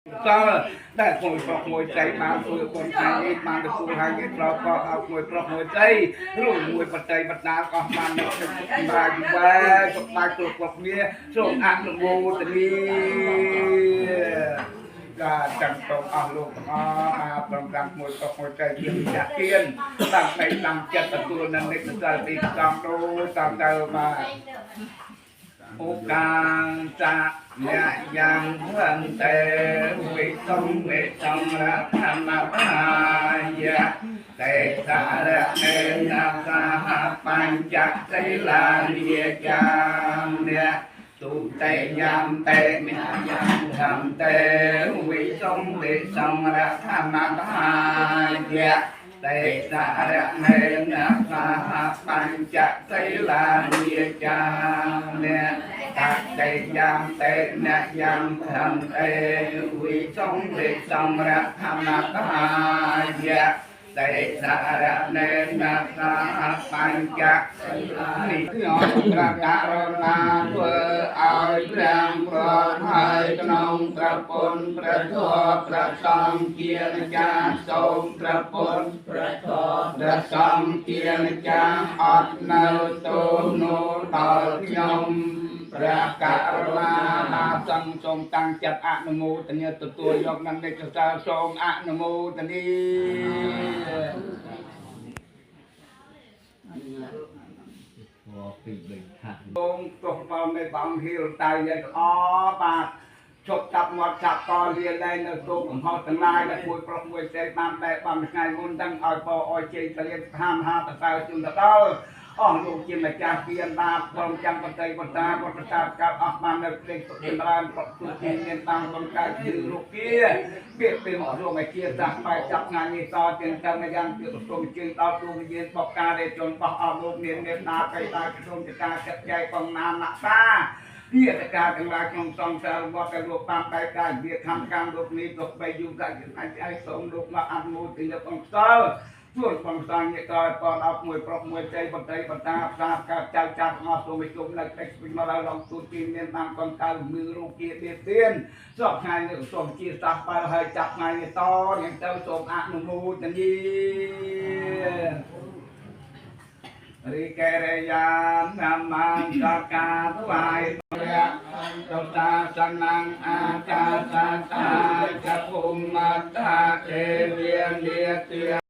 សលដែលក្មួយប្រុសមួយស្រីបានធ្វើបុណ្យថ្ងៃនេះបានទទួលហើយគេប្រកបឲ្យក្មួយប្រុសមួយស្រីរួមមួយបតីបតាអស់បាននៅក្នុងសុខសម្រាយវែសុខបាយគ្រប់គ្រប់គ្នាសូមអនុមោទនាការចាំតងអស់លោកទាំងអស់បាទព្រមទាំងមួយប្រុសមួយស្រីជាម្ចាស់ទានតាំងតែតាំងចិត្តទទួលនៅនិច្ចសិលទីសំដូចតាមទៅបាទ ឧកាងចៈអ្នកយ៉ាងភន្តេវិសំវិសំរធម្មបាយៈតេសារៈនេនសហបញ្ចសិលានិយាមៈទុតិយំតេមយ៉ាងធម្មតេវិសំវិសំរធម្មបាយៈតេសារៈនេនសហបញ្ចសិលានិយាមៈ តតិយ៉ាងតេនយ៉ាងធម្មតេវិសំវិសំរធម្មតាយៈតេសារៈនេនសហបញ្ចនេះខ្ញុំព្រះករុណាធ្វើឲ្យព្រះប្រហើយក្នុងព្រះពុទ្ធព្រះធម៌ព្រះសង្ឃជាម្ចាស់សូមព្រះពុទ្ធព្រះធម៌ព្រះសង្ឃជាម្ចាស់អត់នៅទោសនោះដល់ខ្ញុំ ព្រះករុណាបាសង្ឃសូមតាំងចិត្តអនុមោទនាទទួលយកនឹងនិច្ចសិលសូមអនុមោទនា ពីបីខាង សូមទោះផលនៃព្រះអង្គហៀលតៅយ៉ាងល្អបាទជប់ចាប់មាត់ចាប់កលាលែងនៅទោសកំហុសទាំងឡាយដែលមួយប្រុសមួយស្រីបានបែកបានថ្ងៃមុនទាំងឲ្យបអោយជ័យតលៀនស្ថានមហាប្រសើរជូនទៅដល់អស់លោកជាម្ចាស់ទានបាទព្រមទាំងបតីបតាវត្តតាកាត់អស់បាននៅព្រេងសុខចម្រើនប្រទូជាមានតាំងកំកើតជឿរោគាពាក្យពេលមករួមឲ្យជាសាសបែកចាប់ថ្ងៃនេះតទាំងទៅយ៉ាងពាក្យប្រសូមជើងដល់ទូវិញ្ញាណបកការដែលជនបោះអស់លោកមានមេត្តាបៃតាក្នុងចកាចិត្តចែកបងណានតាពាក្យការទាំងឡាយក្នុងសង្សាររបស់តែលោកបានបែកកាយវាខំកម្មលោកនេះទោះបីយូរក៏អាចឲ្យសូមលោកមកអនុមោទនាបងផ្ទាល់ជួនបងសាងញាក្រោយបនអត់មួយប្រុសមួយស្រីបន្តីបន្តផ្សារកើតចៅចាប់ទាំងអស់សូមឲ្យជុំនៅកិច្ចវិញមកដល់ឡងទូទីមានតាមកងកៅមឺរោគាទៀតទៀនសពថ្ងៃនេះសូមជាសាសបើហើយចាប់ថ្ងៃនេះតយ៉ាងទៅសូមអនុមោទនា រិកេរិយានមង្កកាថ្វាយព្រះតតាសនំអាកាសតាចភុមតាទេវិនិទា